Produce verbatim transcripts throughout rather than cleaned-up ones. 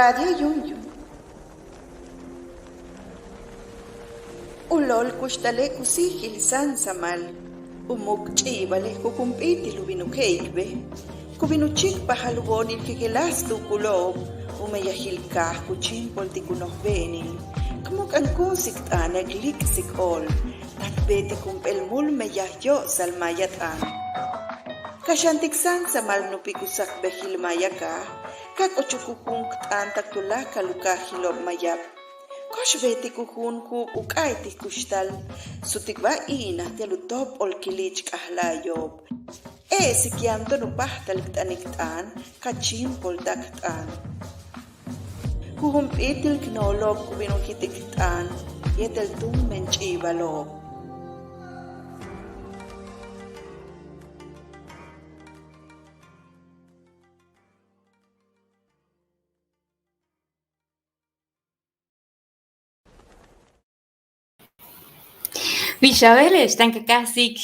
Radio Yúuyum. U lool kuxtale' ku síijil sáamsamal. U muuk' ch'i'ibalile' jujump'íitil u bin u je'ik bej. Ku bin u chíikpajal u boonil jejeláas tuukulo'ob, u meyajil kaaj ku chíimpoltik u nojbe'enil. K mu'uk'ankúunsik t'aane' k líik'sik óol, táan k beetik jump'éel múul meyaj yo'osal maaya t'aan. K xantik sáamsamal nupik u sakbejil maaya kaaj, ka k'uchuk u juum k t'aan tak tuláakal u kaajilo'ob Mayab. Ko'ox beetik u juum ju'ub u k'a'aytik kuxtal, sutikbáa i'inaj ti'al u tóop'ol kili'ich k'ajla'ayo'ob. E'esik yaan to'on u páajtal k t'anik t'aan, ka chíimpolta'ak t'aan. Jujump'íitil k noolo'ob ku bin u jit'ik t'aan yéetel túumben ch'i'ibalo'ob. Bix a beele'ex táan ka káajsik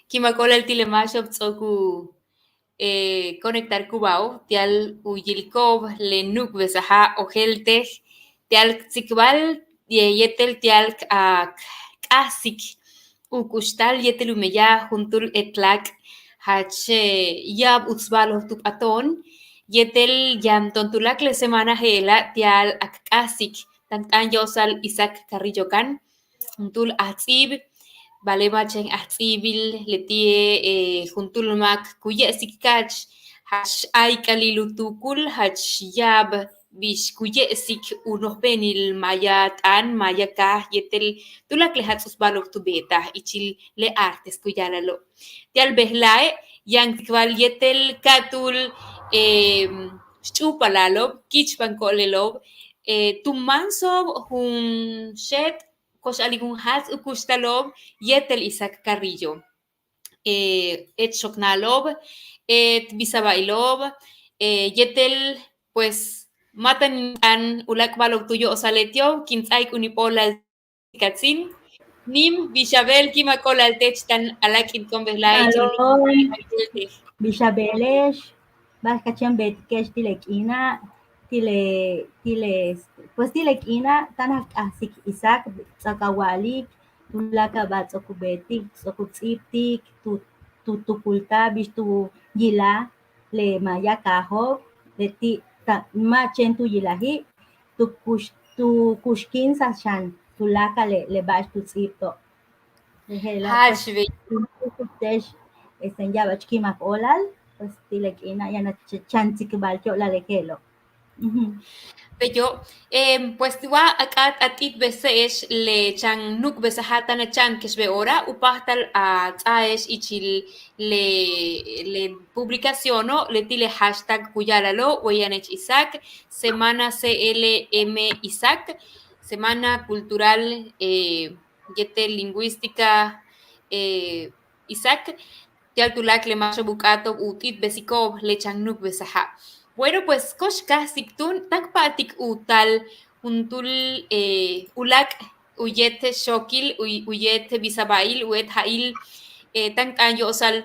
ki'imak óolal ti' le máaxo'ob ts'o'ok u conectarkubáajo'ob ti'al u yiliko'ob le nu'ukbesaja' Ojéeltej ti'al k tsikbal yéetel ti'al k káajsik u kuxtal yéetel u meyaj juntúul éet láak' jach ya'ab uts ba'alo'ob tu p'ato'on yéetel yaan to'on tuláakal le semana je'ela' ti'al k káajsik táan t'aan yo'osal Isaac Carrillo Can, juntúul ajts'íibil, ba'ale' ma' chéen ajts'íibil leti'e' juntúul máak ku ye'esik ka'ach jach áayk'alil u tuukul jach ya'ab bix ku ye'esik u nojbe'enil maaya t'aan maaya kaaj yéetel tuláakal le ja'ats uts ba'alo'ob tu beetaj ichil le artes ku ya'ala'alo'. Ti'al bejla'e' yaan k tsikbal yéetel ka'atúul xch'úupalalo'ob ki'ichpankóolelo'ob tu máanso'ob jun xéet' ko'ox a'alik jun ja'ats u kuxtalo'ob yéetel Isaac Carrillo. Éet xoknáalo'ob, éet bisabailo'ob yéetel pues ma' táan in t'aan uláak' ba'alo'ob tu yo'osal leti'ob kin ts'áaik u níib óolal Katzin. Nim, bix a beel ki'imak óolal teech táan a láak'intiko'on bejla'e' ichil. Bix a beele'ex, ba'ax ka chéen beetike'ex ti' le k'iina', ti' le ti' le pues ti' le k'iina' táan a káajsik Isaac ts'o'ok a wa'alik tuláakal ba'al ts'o'ok u beetik, ts'o'ok u ts'íibtik, tu tu tukulta'al bix tu yilaj le maaya kaajo'ob leti' ma' chéen tu yilaji' tu kux tu kuxkíinsaj xan tuláakal le ba'ax tu ts'íibto'ob. Jach b'ay te'ex, este, ya'abach ki'imak óolal pues ti' le k'iina' yaan a chan tsikbal ti' óolal le je'elo'. Beyo', pues wa a k'áat a t'ib'ese'ex le chan nu'ukbesaja' táan a cha'anke'ex be'oora u páajtal a ts'áaje'ex ichil le le publicaciono' leti' le hashtag ku ya'ala'alo' Weyanech Isaac, Semana C L M Isaac, Semana Cultural yéetel Lingüística Isaac, ti'al tuláakal le máaxo'ob u k'áato'ob u t'ib'esiko'ob le chan nu'ukbesaja'. Bueno, pues ko'ox káajsik túun táan k pa'atik u taal juntúul uláak' u yéet xookil, u yéet bisaba'il, u yéet ja'il táan k t'aan yo'osal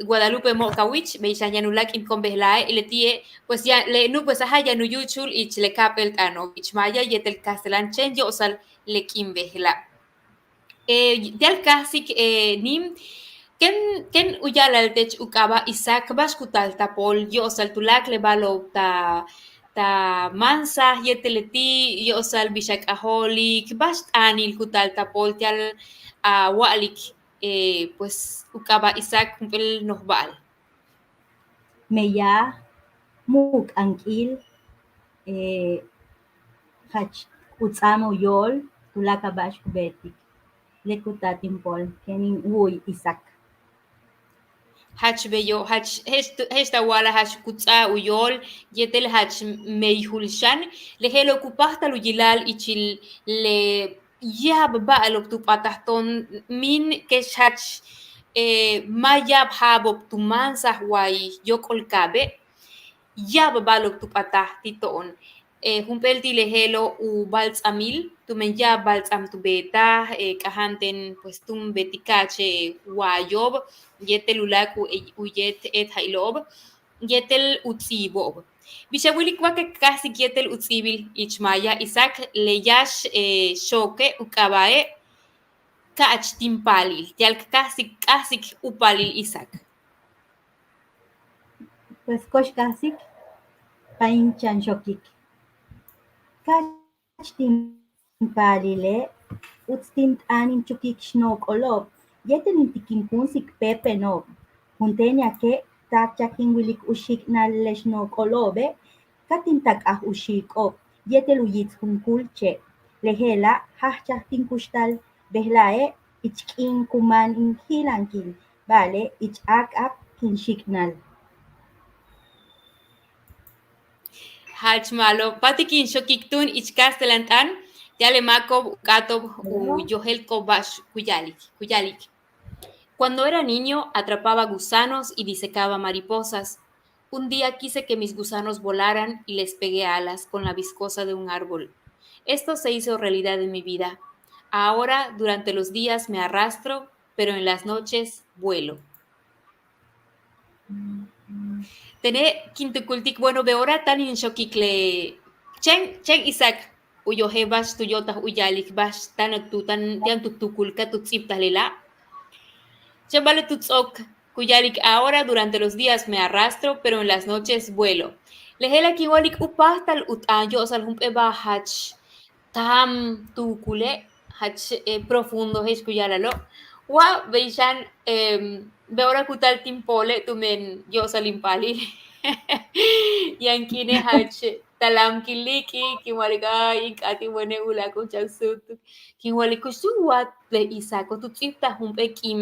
Guadalupe Mo'okawich, bey xan yaan u láak'intiko'on bejla'e' leti'e' pues yaan le nu'ukbesaja' yaan u yúuchul ich le ka'ap'éel t'aano' ich maaya yéetel castellan chéen yo'osal le k'iin bejela'. Ti'al káajsik Nim, kéen kéen u ya'ala'al teech u k'aaba' Isaac ba'ax ku taal ta pool yo'osal tuláakal le ba'alo'ob ta ta máansaj yéetel leti' yo'osal bix a k'ajóoltik ba'ax t'aanil ku taal ta pool ti'al a wa'alik pues u k'aaba' Isaac jump'éel noj ba'al. Meyaj, mu'uk'ankil, jach u ts'áam u yóol tuláakal ba'ax ku beetik le ku taal tin pool kéen in wu'uy Isaac. Jach beyo', jach je'ex je'ex ta wa'alaj jach ku ts'áa u yóol yéetel jach meyjul xan le je'elo' ku páajtal u yila'al ichil le ya'ab ba'alo'ob tu p'ataj to'on míin kex jach ma' ya'ab ja'abo'ob tu máansaj way yóok'ol kaabe', ya'ab ba'alo'ob tu p'ataj ti' to'on. Jump'éel ti' le je'elo' u ba'alts'amil tumen ya'ab ba'alts'am tu beetaj k'aja'an ten pues túun beetik ka'ach waayo'ob yéetel uláak' u yéet éet ja'ilo'ob yéetel u ts'íibo'ob. Bix a wilik wa ka k káajsik yéetel u ts'íibil ich maaya Isaac, le yáax xooke' u k'aaba'e' Ka'ach tin paalil, ti'al k káajsik, káajsik u paalil Isaac. Pues ko'ox káajsik, páayin chan xokik. Ka'ach tin paalile', uts tin t'aan in chukik xnook'olo'ob yéetel in tikin kúunsik péepeno'ob. Juntéenyake' táakchaj kin wilik u xiik'nal le xnook'olo'obe', ka tin tak'aj u xiik'o'ob yéetel u yits' junkúul che'. Le je'ela' jáajchaj tin kuxtal bejla'e' ich k'iin ku máan in ji'ilankil, ba'ale' ich áak'ab kin xiik'nal. Jach ma'alob, pa'atik in xokik túun ich kastelan t'aan, ti'al le máako'ob u k'áato'ob u yojéeltiko'ob ba'ax ku ya'alik, ku ya'alik. Cuando era niño, atrapaba gusanos y disecaba mariposas. Un día quise que mis gusanos volaran y les pegué alas con la viscosa de un árbol. Esto se hizo realidad en mi vida. Ahora, durante los días me arrastro, pero en las noches vuelo. Tene' kin tukultik, bueno, be'ora táan in xokik le chéen, chéen Isaac u yojel ba'ax tu yo'otaj u ya'alik, ba'ax táan tu, táan, táan tu tuukul ka tu ts'íibtaj lela'. Chéen ba'ale' tu ts'o'ok ku ya'alik: ahora durante los días me arrastro, pero en las noches vuelo. Le je'ela' kin wa'alik u páajtal u t'aan yo'osal jump'éel ba'al jach táan tuukule', jach profundo je'ex ku ya'ala'alo'. Wa bey xan be'ora ku taal tin poole' tumen yo'osal in paalil. Yaan k'iine' jach talam kin líik'ik, kin wa'alik ay in k'áat in wene' uláak' u chan súutuk, kin wa'alik kux tu wa le Isaaco' tu ts'íibtaj jump'éel k'iin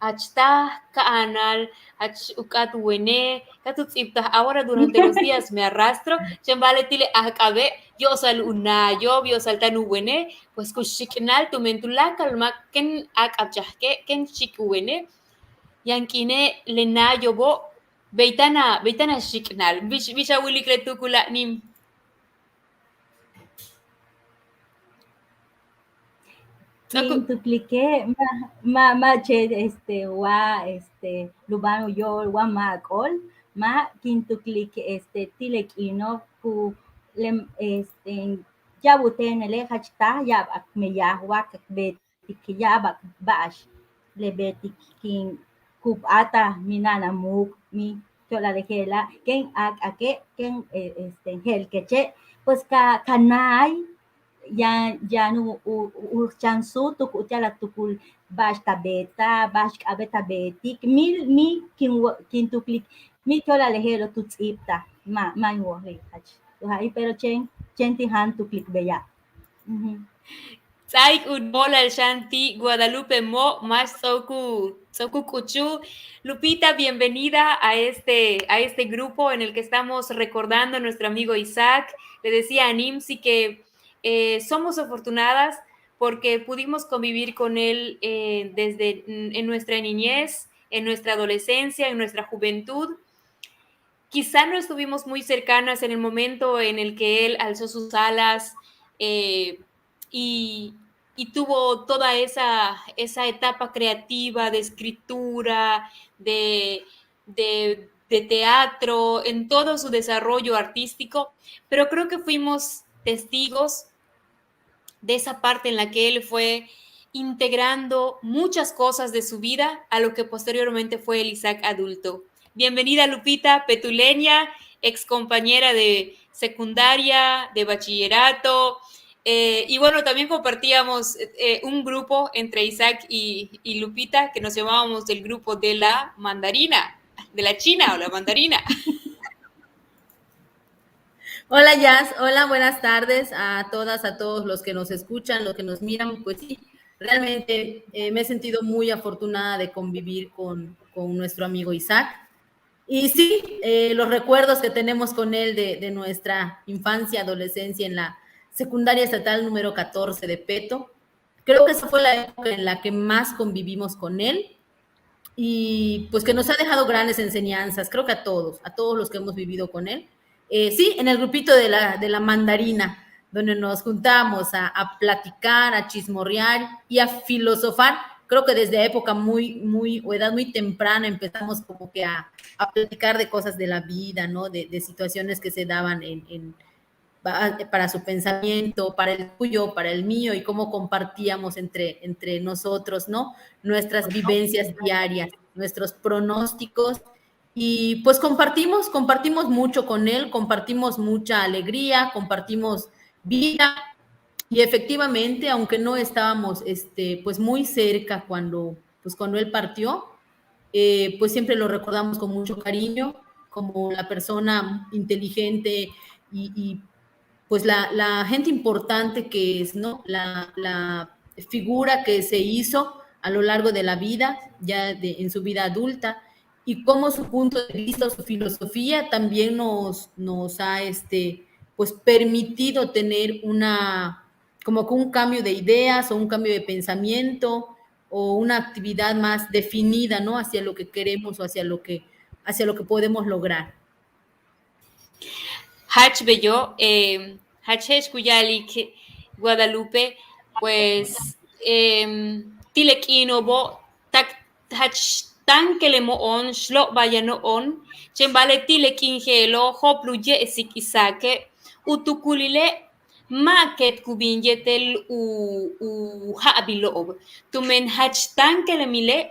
jach táaj ka'anal, jach u k'áat u wene', ka tu ts'íibtaj ahora durante los días me arrastro, chéen ba'ale' ti' le áak'abe' yo'osal u náayo'ob, yo'osal táan u wene', pues ku xiik'nal tumen tuláakal máak kéen áak'abchajke', kéen xiik u wene', yaan k'iine' le náayo'obo' bey táan a, bey táan a xiik'nal. Bix, bix a wilik le tuukula' Nim. Kin tuklike' ma', ma', ma' chéen este wa este lubáan u yóol wa máako'ol, ma' kin tuklik este ti' le k'iino' ku le este ya'ab u téenele' jach táaj, ya'ab k meyaj wa k beetik, ya'ab k ba'ax le beetik kin ku p'áatal mina'an a muuk', mi yo'olal le je'ela' kéen áak'ake', kéen este je'elkeche', pues ka, ka náay yaan, yaan u, u, u chan súutuk uti'al a tuukul ba'ax ta beetaj, ba'ax k'a'abéet ta beetik, mi, mi kin, kin tuklik, mi yo'olal le je'elo' tu ts'íibtaj, ma', ma' in wojel jach, pero chéen, chéen ti' jáan tuklik beya'. Ts'áaik u, óolal xan ti' Guadalupe Mo', máax ts'o'ok u, ts'o'ok u k'uchul. Lupita, bienvenida a este, a este grupo en el que estamos recordando a nuestro amigo Isaac. Le decía a Nimsi que eh, somos afortunadas porque pudimos convivir con él eh, desde en nuestra niñez, en nuestra adolescencia, en nuestra juventud. Quizá no estuvimos muy cercanas en el momento en el que él alzó sus alas eh, y, y tuvo toda esa, esa etapa creativa de escritura, de, de, de teatro, en todo su desarrollo artístico, pero creo que fuimos testigos de esa parte en la que él fue integrando muchas cosas de su vida a lo que posteriormente fue el Isaac adulto. Bienvenida, Lupita, petuleña, ex compañera de secundaria, de bachillerato, eh, y bueno, también compartíamos eh, un grupo entre Isaac y, y Lupita, que nos llamábamos el grupo de la mandarina, de la china o la mandarina. Hola, Jazz. Hola, buenas tardes a todas, a todos los que nos escuchan, los que nos miran. Pues sí, realmente eh, me he sentido muy afortunada de convivir con, con nuestro amigo Isaac. Y sí, eh, los recuerdos que tenemos con él de, de nuestra infancia, adolescencia en la secundaria estatal número catorce de Peto, creo que esa fue la época en la que más convivimos con él. Y pues que nos ha dejado grandes enseñanzas, creo que a todos, a todos los que hemos vivido con él. Eh, sí, en el grupito de la, de la mandarina, donde nos juntábamos a, a platicar, a chismorrear y a filosofar creo que desde época muy, muy, o edad muy temprana empezamos como que a, a platicar de cosas de la vida, ¿no? De, de situaciones que se daban en, en, para su pensamiento, para el tuyo, para el mío, y cómo compartíamos entre, entre nosotros, ¿no? Nuestras vivencias diarias, nuestros pronósticos, y pues compartimos, compartimos mucho con él, compartimos mucha alegría, compartimos vida, y efectivamente, aunque no estábamos, este, pues muy cerca cuando, pues cuando él partió, eh, pues siempre lo recordamos con mucho cariño, como la persona inteligente y, y, pues la, la gente importante que es, ¿no? La, la figura que se hizo a lo largo de la vida, ya de, en su vida adulta, y cómo su punto de vista, su filosofía también nos, nos ha, este, pues, permitido tener una, como que un cambio de ideas o un cambio de pensamiento o una actividad más definida, ¿no? Hacia lo que queremos o hacia lo que, hacia lo que podemos lograr. Jach beyo', eh, jach je'ex ku ya'alik Guadalupe, pues, eh, ti' le k'iino'obo' tak jach táankel le mo'on, xlo'obayano'on, chéen ba'ale' ti' le k'iin je'elo' jo'op' u ye'esik Isaake', u tuukulile' ma' keet ku bin yéetel u, u ja'abilo'ob, tumen jach táankelemile'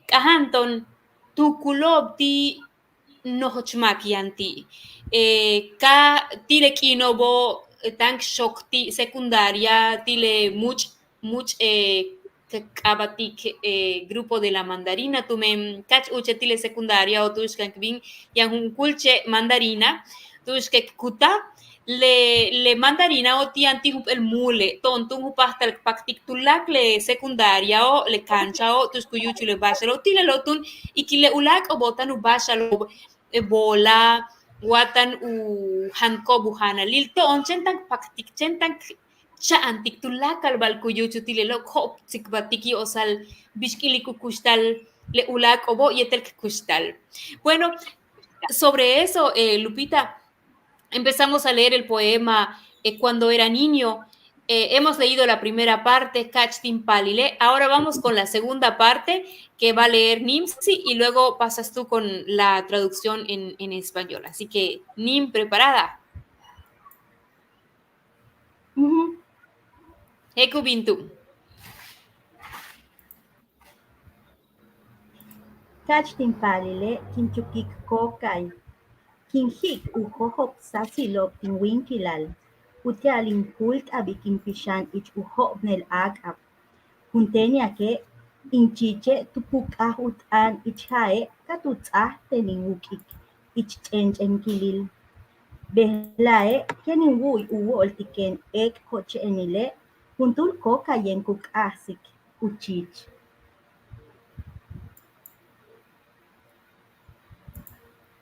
k'aja'an to'on tuukulo'ob ti' nojoch máak yaan ti'. Eh, ka ti' le k'iino'obo' táan k xook ti' secundaria, ti' le múuch', múuch', eh, k k'aaba'tik, eh, grupo de la mandarina, tumen ka'ach úuche' ti' le secundariao' tu'ux kan k bin yaan junkúul che' mandarina tu'ux k kutaj. Le, le mandarinao' ti' yaan ti' jump'éel múule', to'on túun u páajtal k paktik tuláakal le secundariao', le kaanchao', tu'ux ku yúuchul le báaxalo'ob, ti' lelo' túun ikil le uláak'o'obo' táan u báaxalo'ob, eh, bola wa táan u jaantiko'ob u jaanalil, to'on chéen táan k paktik, chéen táan k cha'antik tuláakal ba'al ku yúuchul ti' lelo', k jo'op' tsikbaltik yo'osal bix k ilik u kuxtal le uláak'o'obo' yéetel k kuxtal. Bueno, sobre eso, eh, Lupita, empezamos a leer el poema, eh, Cuando era niño. Eh, hemos leído la primera parte, Ka'ach tin paalile'. Ahora vamos con la segunda parte que va a leer Nimsi y luego pasas tú con la traducción en, en español. Así que, Nim, preparada. Je'el ku bin túun. Ka'ach tin paalile' kin chukik kóokay. Kin ji'ik u jójob sáasilo'ob tin wíinkilal utia'al in kúult'abi kin pixan ich u jo'opnel áak'ab. Juntéeníake' in chiiche' tu puk'aj u t'aan ich ja'e' ka tu ts'áaj ten in wuk'ik ich ch'ench'enkilil. Bejla'e' kéen in wu'uy u wo'oltiken éek' ko'oche'enile' juntúul kóokayen ku k'a'ajsik u chiich.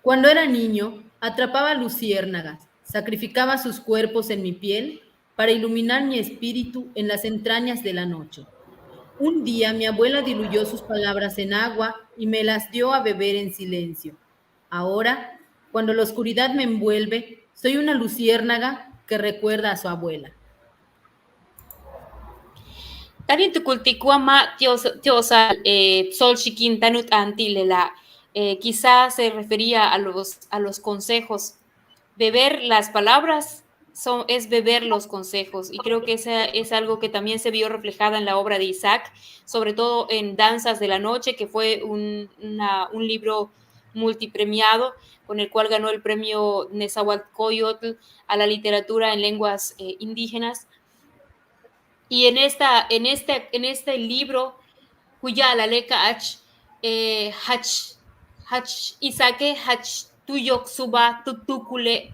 Cuando era niño, atrapaba luciérnagas, sacrificaba sus cuerpos en mi piel para iluminar mi espíritu en las entrañas de la noche. Un día mi abuela diluyó sus palabras en agua y me las dio a beber en silencio. Ahora, cuando la oscuridad me envuelve, soy una luciérnaga que recuerda a su abuela. Táan in tukultik wa ma' ti' yo'osal, eh, tsool xikin táan u t'aan ti' lela', eh, quizá se refería a los, a los consejos. Beber las palabras son, es beber los consejos. Y creo que esa es algo que también se vio reflejada en la obra de Isaac, sobre todo en Danzas de la Noche, que fue un, una, un libro multipremiado, con el cual ganó el premio Nezahualcóyotl a la literatura en lenguas, eh, indígenas. Y en esta, en este, en este libro, ku ya'alale' ka'ach, eh, jach, jach Isaake' jach tu yok suba tu tuukule'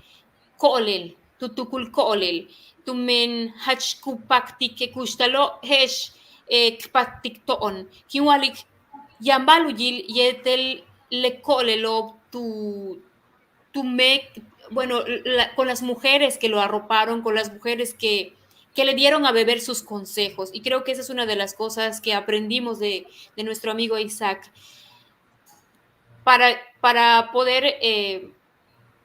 ko'olel, tu tuukul ko'olel, tumen jach ku paktik le kuxtalo', je'ex, eh, k paktik to'on. Kin wa'alik yaan ba'al u yil yéetel le ko'olelo' tu, tu méek, bueno, la, con las mujeres que lo arroparon, con las mujeres que, que le dieron a beber sus consejos. Y creo que esa es una de las cosas que aprendimos de, de nuestro amigo Isaac. Para, para poder, eh,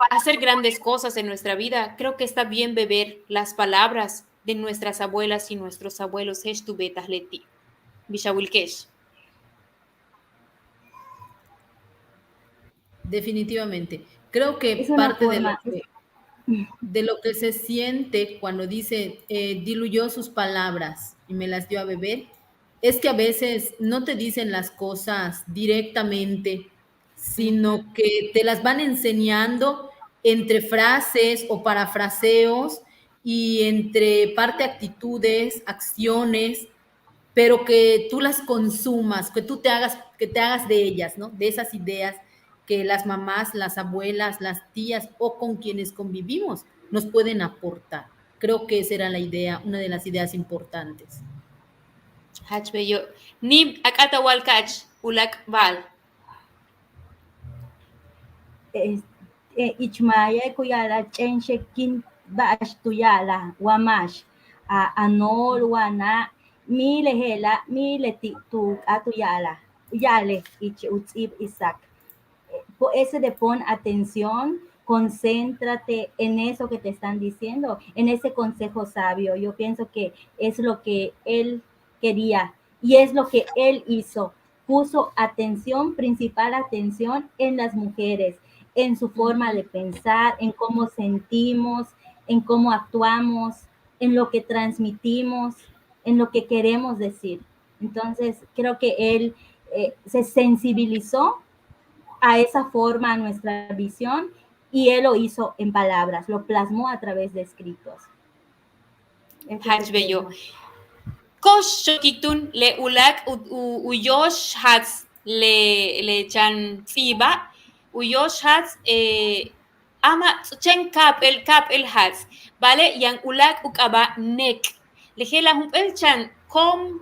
hacer grandes cosas en nuestra vida, creo que está bien beber las palabras de nuestras abuelas y nuestros abuelos. Je'ex tu beetaj leti'. Bix a wilike'ex. Definitivamente. Creo que parte de lo que, de lo que se siente cuando dice, eh, diluyó sus palabras y me las dio a beber, es que a veces no te dicen las cosas directamente, sino que te las van enseñando entre frases o parafraseos y entre parte actitudes, acciones, pero que tú las consumas, que tú te hagas, que te hagas de ellas, ¿no? De esas ideas que las mamás, las abuelas, las tías o con quienes convivimos nos pueden aportar. Creo que esa era la idea, una de las ideas importantes. Jach beyo'. Nim, ak'at a wa'al ka'ach uláak' ba'al. Este, ich maaya ku ya'alaj ch'éen xekin ba'ax tu ya'alaj wa máax a, a nool wa na', mi' le je'ela', mi' leti' tu k'áat u ya'alaj, u ya'alej ich u ts'íib Isaac. Por eso de pon atención, concéntrate en eso que te están diciendo, en ese consejo sabio. Yo pienso que es lo que él quería y es lo que él hizo. Puso atención, principal atención en las mujeres, en su forma de pensar, en cómo sentimos, en cómo actuamos, en lo que transmitimos, en lo que queremos decir. Entonces, creo que él, eh, se sensibilizó a esa forma, a nuestra visión, y él lo hizo en palabras, lo plasmó a través de escritos. Jach beyo'. Ko'ox xokik túun le uláak' u, u, u yóox jaats le, le chan ts'íiba', u yóox jaats, eh, áama chéen ka'ap'éel, ka'ap'éel jaats. Ba'ale' yaan uláak' u k'aaba' neek. Le je'ela' jump'éel chan ko'om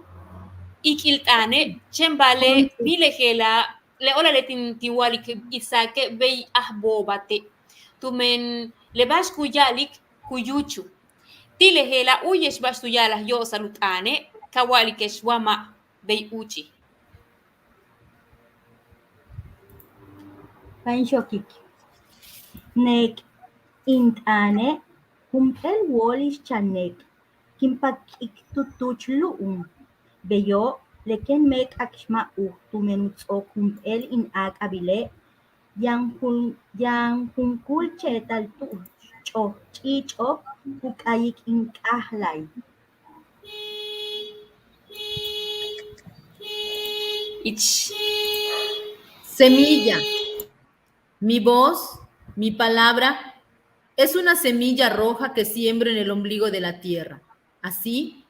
ik'il t'aane', chéen ba'ale' mi' le je'ela', le o'olale' tin, tin wa'alik Isaaque' bey ajboo'obate'. Tumen le ba'ax ku ya'alik ku yúuchul. Ti' le je'ela' u'uye'ex ba'ax tu ya'alaj yo'osal u t'aane', ka wa'alike'ex wa ma' bey úuchij. Ba'ax in xokik. Neek in t'aane', jump'éel wóolix chan neek, kin pak'ik tu túuch lu'um. Beyo', le kéen méek'ak xma' uj tumen u ts'ook jump'éel in áak'abile', yaan jun, yaan junkúul che'etal tu ch'oj ch'iich'ob ku k'ayik in k'ajlay. Ich. Semilla. Mi voz, mi palabra, es una semilla roja que siembro en el ombligo de la tierra. Así,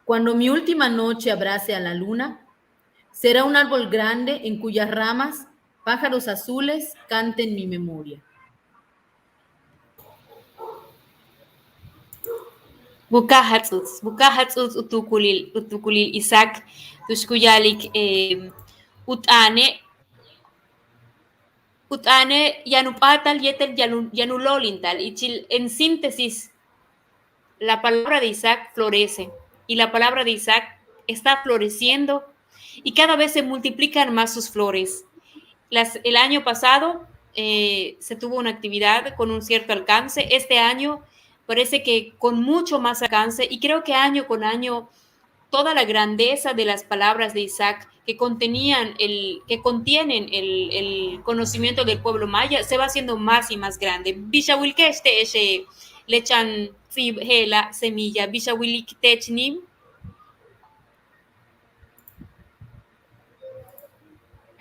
cuando mi última noche abrace a la luna, será un árbol grande en cuyas ramas pájaros azules canten mi memoria. Buka'aj jats'uts, buka'aj jats'uts u tuukulil, u tuukulil Isaac, tu'ux ku ya'alik, eh, u t'aane', u t'aane' yaan u p'áatal yéetel yaan u, yaan u lo'olintal, ichil en síntesis, la palabra de Isaac florece, y la palabra de Isaac está floreciendo, y cada vez se multiplican más sus flores. Las, el año pasado, eh, se tuvo una actividad con un cierto alcance. Este año parece que con mucho más alcance, y creo que año con año toda la grandeza de las palabras de Isaac que contenían el, que contienen el, el conocimiento del pueblo maya se va haciendo más y más grande. Bix a wilike'ex te'ex, eh, le chan ts'íib je'ela' semilla, bix a wilik teech Nim.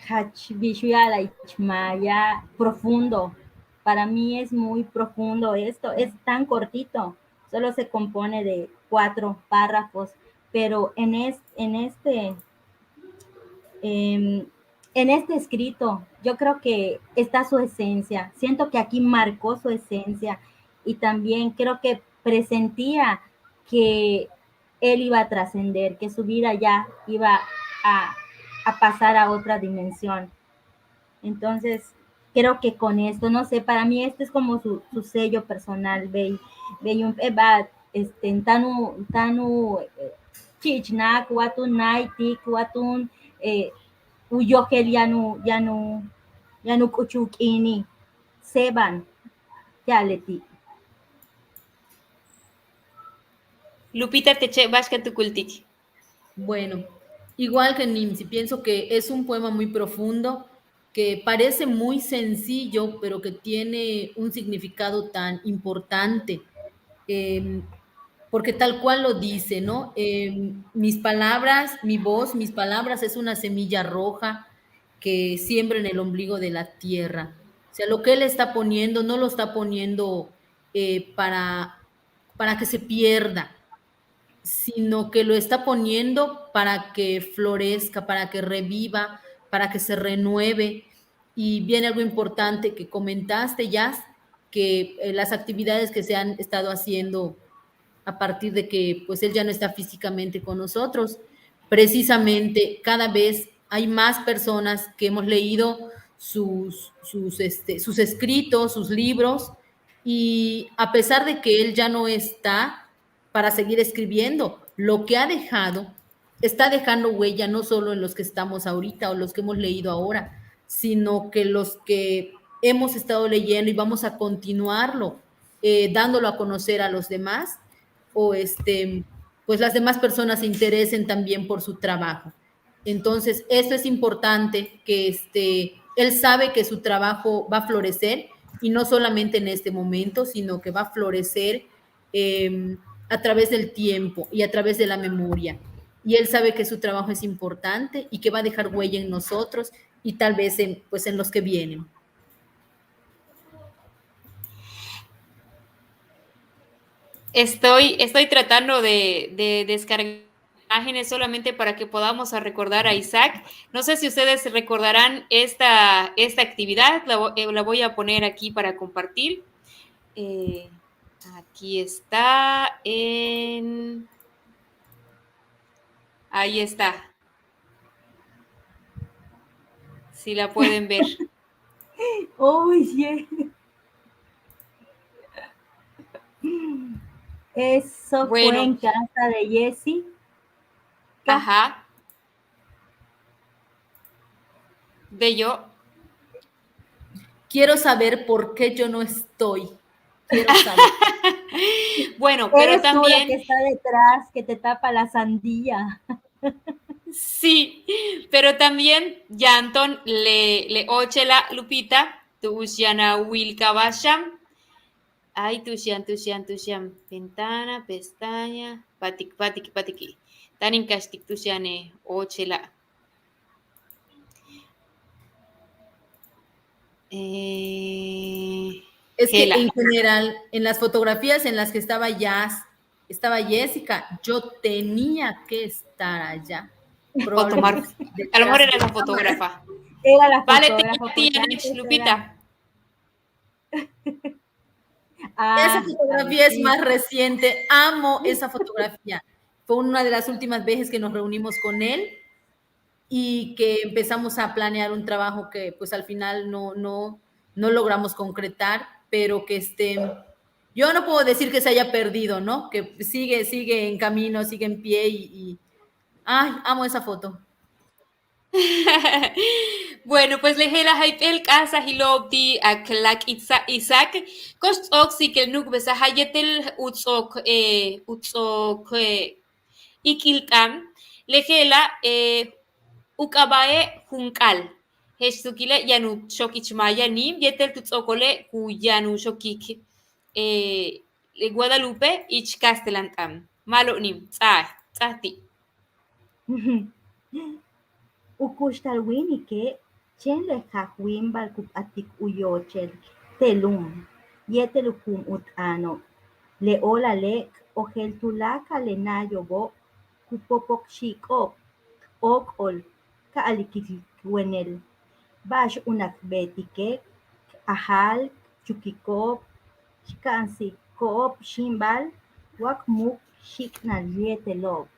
Jach bix u ya'ala'al ich maaya, profundo. Para mí es muy profundo esto, es tan cortito, solo se compone de cuatro párrafos, pero en es-, en este, em, en este escrito, yo creo que está su esencia. Siento que aquí marcó su esencia y también creo que presentía que él iba a trascender, que su vida ya iba a, a pasar a otra dimensión. Entonces, creo que con esto, no sé, para mí este es como su, su sello personal, bey, bey jump'éel ba'al, este, táan u, táan u, eh, chi'ichnak, wa táan u náaytik, wa táan u, eh, u yojel yaan u, yaan u, yaan u k'uchul u k'iinil, séeba'an, ya'ab leti'. Lupita, teche', ba'ax ka tukultik. Bueno, igual que Nimsi, pienso que es un poema muy profundo, que parece muy sencillo, pero que tiene un significado tan importante, em, porque tal cual lo dice, ¿no? Em, mis palabras, mi voz, mis palabras es una semilla roja que siembra en el ombligo de la tierra. O sea, lo que él está poniendo, no lo está poniendo, eh, para, para que se pierda, sino que lo está poniendo para que florezca, para que reviva, para que se renueve. Y viene algo importante que comentaste, Jazz, que, eh, las actividades que se han estado haciendo a partir de que, pues, él ya no está físicamente con nosotros. Precisamente, cada vez hay más personas que hemos leído sus, sus, este, sus escritos, sus libros, y a pesar de que él ya no está para seguir escribiendo, lo que ha dejado está dejando huella no solo en los que estamos ahorita o los que hemos leído ahora, sino que los que hemos estado leyendo y vamos a continuarlo, eh, dándolo a conocer a los demás, o, este, pues, las demás personas se interesen también por su trabajo. Entonces, eso es importante, que, este, él sabe que su trabajo va a florecer, y no solamente en este momento, sino que va a florecer, em, a través del tiempo y a través de la memoria. Y él sabe que su trabajo es importante y que va a dejar huella en nosotros y tal vez en, pues, en los que vienen. Estoy, estoy tratando de, de descargar imágenes solamente para que podamos a recordar a Isaac. No sé si ustedes recordarán esta, esta actividad, la vo-, eh, la voy a poner aquí para compartir. Eh, aquí está en, ahí está. Si la pueden ver. Oye. Eso fue en casa de Jessica. Ajá. De yo. Quiero saber por qué yo no estoy. Quiero saber. Bueno, pero eres tú la también que está detrás, que te tapa la sandía. Sí, pero también yáanton le, le óochela', Lupita, tu'ux yaan a wil kawaxan. Ay, tu'ux yaan, tu'ux yaan, tu'ux yaan. Ventana, pestaña, pa'tik, pa'tik, pa'tik. Táan in kaxtik tu'ux yaan e óochela'. Eh, es que en general, en las fotografías en las que estaba Jazz, estaba Jessica, yo tenía que estar allá. O tomar, a lo mejor era la fotógrafa. Era la fotógrafa. Lupita. Ah, esa fotografía es más reciente. Amo esa fotografía. Fue una de las últimas veces que nos reunimos con él y que empezamos a planear un trabajo que, pues, al final no, no, no logramos concretar, pero que, este, yo no puedo decir que se haya perdido, ¿no? Que sigue, sigue en camino, sigue en pie y, y, ay, amo esa foto. Bueno, pues le je'ela' jayp'éel k'a'ajsajilo'ob ti' k láak' Isa-, Isaac, ko'ox ts'o'ok síikil nu'ukbesajal yéetel u ts'o'ok, eh, u ts'o'ok, eh, ik'il t'aan. Le je'ela', eh, u k'aaba'e' Junk'al. Je'ex tuukile' yaan u xok ich maaya niim yéetel tu ts'o'okole' ku yaan u xokik, eh, le Guadalupe ich kastelan t'aan. Ma'alob niim, ts'áaj, ts'áaj ti'. U kuxtal wíinike' chéen le jajwíinbal ku p'atik u yoochel te' lu'um yéetel u juum u t'aano'. Le óolale' k ojel tuláakal le náayo'obo' ku popok xi'iko'ob, k óok'ol, k a'alik wenel ba'ax u nak beetike', k ajal, k chukiko'ob, k ka'ansiko'ob xíimbal wa k muuk' xíik'nal yéetelo'ob.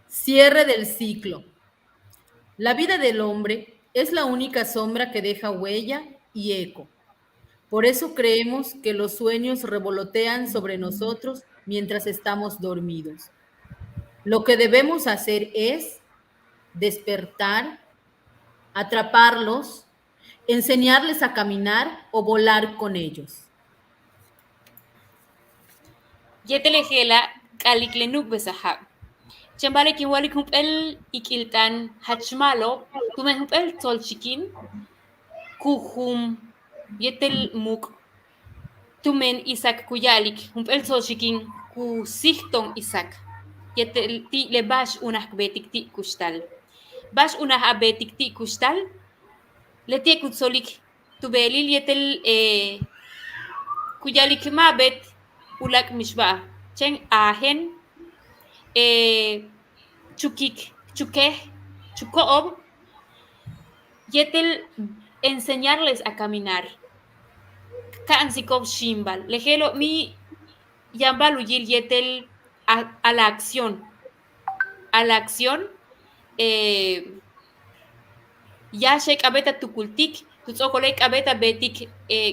Cierre del ciclo. La vida del hombre es la única sombra que deja huella y eco. Por eso creemos que los sueños revolotean sobre nosotros mientras estamos dormidos. Lo que debemos hacer es despertar, atraparlos, enseñarles a caminar o volar con ellos. Yéetel le je'ela' k a'alik le nu'ukbesajal. Chéen ba'ale' kin wa'alik jump'éel ik'il t'aan jach ma'alob tumen jump'éel tsool xikin ku jum yéetel muuk', tumen Isaac ku ya'alik jump'éel tsool xikin ku síijto'on Isaac yéetel ti' le ba'ax unaj k beetik ti' kuxtal. Ba'ax unaj a beetik ti' kuxtal, leti'e' ku tsolik tu beelil yéetel ku ya'alik ma' a beet uláak' mixba'al, chéen aajen, chukik, chukej, chuko'ob yéetel enseñarles a caminar, ka'ansiko'ob xíimbal. Le je'elo' mi' yaan ba'al u yil yéetel a, a la acción, a la acción. Yáaxe' k'a'abéet a tukultik tu ts'o'okole' k'a'abéet a beetik,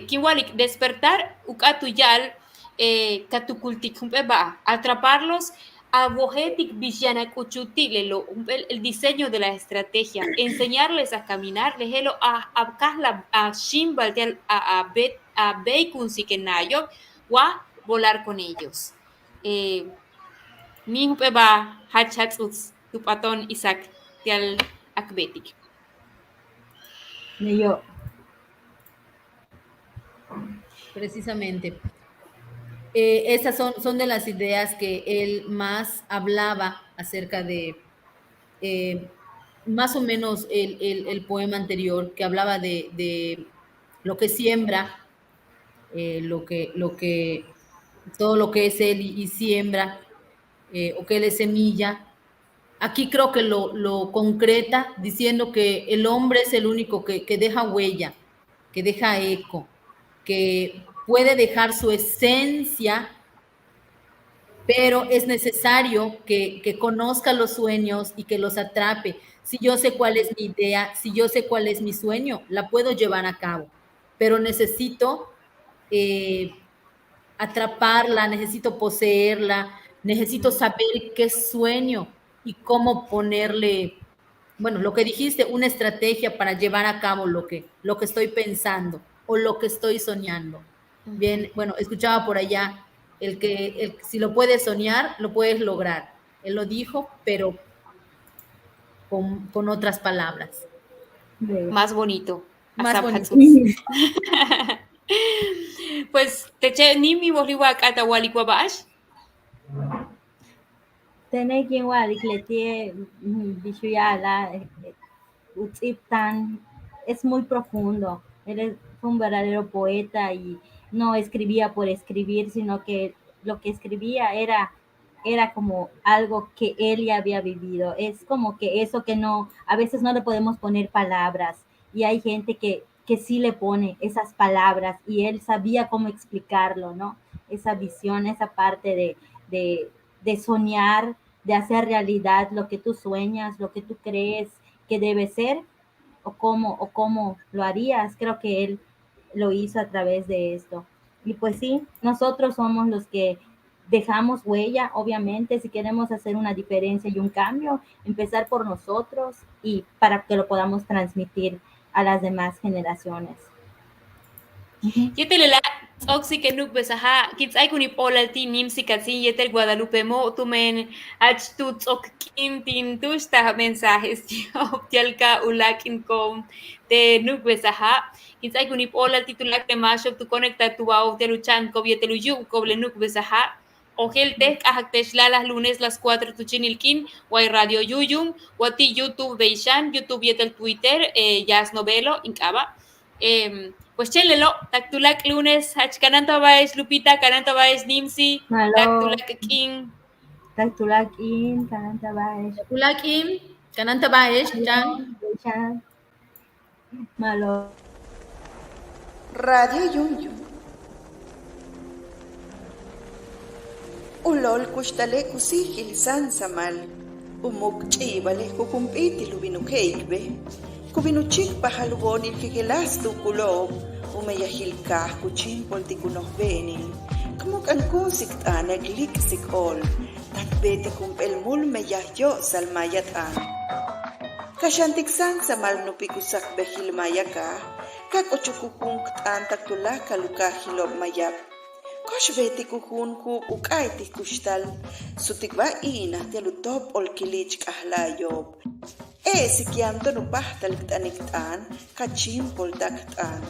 kin wa'alik despertar u k'áat u ya'al ka tukultik jump'éel ba'al, atraparlos, a wojéeltik bix yaan a k'uchul ti' lelo', jump'éel el diseño de la estrategia, enseñarles a caminar, le je'elo' a, a káajal a xíimbal ti'al a, a beet, a béeykunsik e na'ayo'ob, wa volar con ellos. Mi' jump'éel ba'al jach jats'uts tu p'ato'on Isaac ti'al k beetik. Precisamente. Eh, esas son, son de las ideas que él más hablaba acerca de, eh, más o menos el, el, el poema anterior que hablaba de, de lo que siembra, eh, lo que, lo que, todo lo que es él y, y siembra, eh, o que él es semilla. Aquí creo que lo, lo concreta diciendo que el hombre es el único que, que deja huella, que deja eco, que puede dejar su esencia, pero es necesario que, que conozca los sueños y que los atrape. Si yo sé cuál es mi idea, si yo sé cuál es mi sueño, la puedo llevar a cabo, pero necesito, eh, atraparla, necesito poseerla, necesito saber qué sueño y cómo ponerle, bueno, lo que dijiste, una estrategia para llevar a cabo lo que, lo que estoy pensando o lo que estoy soñando. Bien, bueno, escuchaba por allá el que, el, si lo puedes soñar, lo puedes lograr. Él lo dijo, pero con, con otras palabras. Más bonito. Más bonito. Pues teche' Nimsi, wojli' wa k'áat a wa'alik wa ba'ax. Tene' kin wa'alik leti'e', bix u ya'alaj, u ts'íib t'aan, es muy profundo. Él es, fue un verdadero poeta y no escribía por escribir, sino que lo que escribía era, era como algo que él ya había vivido. Es como que eso que no, a veces no le podemos poner palabras. Y hay gente que, que sí le pone esas palabras y él sabía cómo explicarlo, ¿no? Esa visión, esa parte de, de, de soñar, de hacer realidad lo que tú sueñas, lo que tú crees que debe ser, o cómo, o cómo lo harías. Creo que él lo hizo a través de esto. Y pues sí, nosotros somos los que dejamos huella, obviamente, si queremos hacer una diferencia y un cambio, empezar por nosotros y para que lo podamos transmitir a las demás generaciones. Yéetel lela' ts'o'oksik e nu'ukbesaja', kin ts'áaik u níib óolal ti' Nimsi Katzin yéetel Guadalupe Mo' tumen jach tu ts'o'ok k'iin tin túuxta'al mensajes ti'ob ti'al ka uláak'intiko'on te' nu'ukbesaja'. Kin ts'áaik u níib óolal ti' tuláakal le máaxo'ob tu conectartubao'ob ti'al u cha'antiko'ob yéetel u yu'ubiko'ob le nu'ukbesaja'. Ojéeltej, k'a'ajak te'ex lalaj lunes las cuatro tu chíinil k'iin way Radio Yúuyum wa ti' YouTube bey xan, YouTube yéetel Twitter, Yas Novelo in k'aaba'. Pues chéen lelo', tak tuláak' lunes, jach kanáantajba'ex Lupita, kanáantajba'ex Nimsi, tak tuláak' k'iin. Tak tuláak' k'iin, kanáantajba'ex. Tuláak' k'iin, kanáantajba'ex, chan. Ma'alob. Radio Yúuyum. U lool kuxtale' ku síijil sáansamal, u muuk' ch'i'ibalile' jujump'íitil u bin u je'ik bej. Ku bin u chíikpajal u boonil jejeláas tuukulo'ob, u meyajil kaaj ku chíimpoltik u nojbe'enil. K mu'uk'ankúunsik t'aane' k líik'sik óol, táan k beetik jump'éel múul meyaj yo'osal maaya t'aan. Ka xantik sáansamal nupik u sakbejil maaya kaaj, ka k'uchuk u juum k t'aan tak tuláakal u kaajilo'ob Mayab. Ko'ox beetik u ju'un ju'ub u k'a'aytik kuxtal, sutikbáa i'inaj ti'al u tóop'ol kili'ich k'ajla'ayo'ob. E'esik yaan to'on u páajtalil k t'anik t'aan, ka chíimpolta'ak t'aan.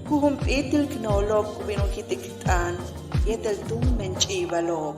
Jujump'íitil k noolo'ob ku bin u jit'ik t'aan yéetel túumben ch'i'ibalo'ob.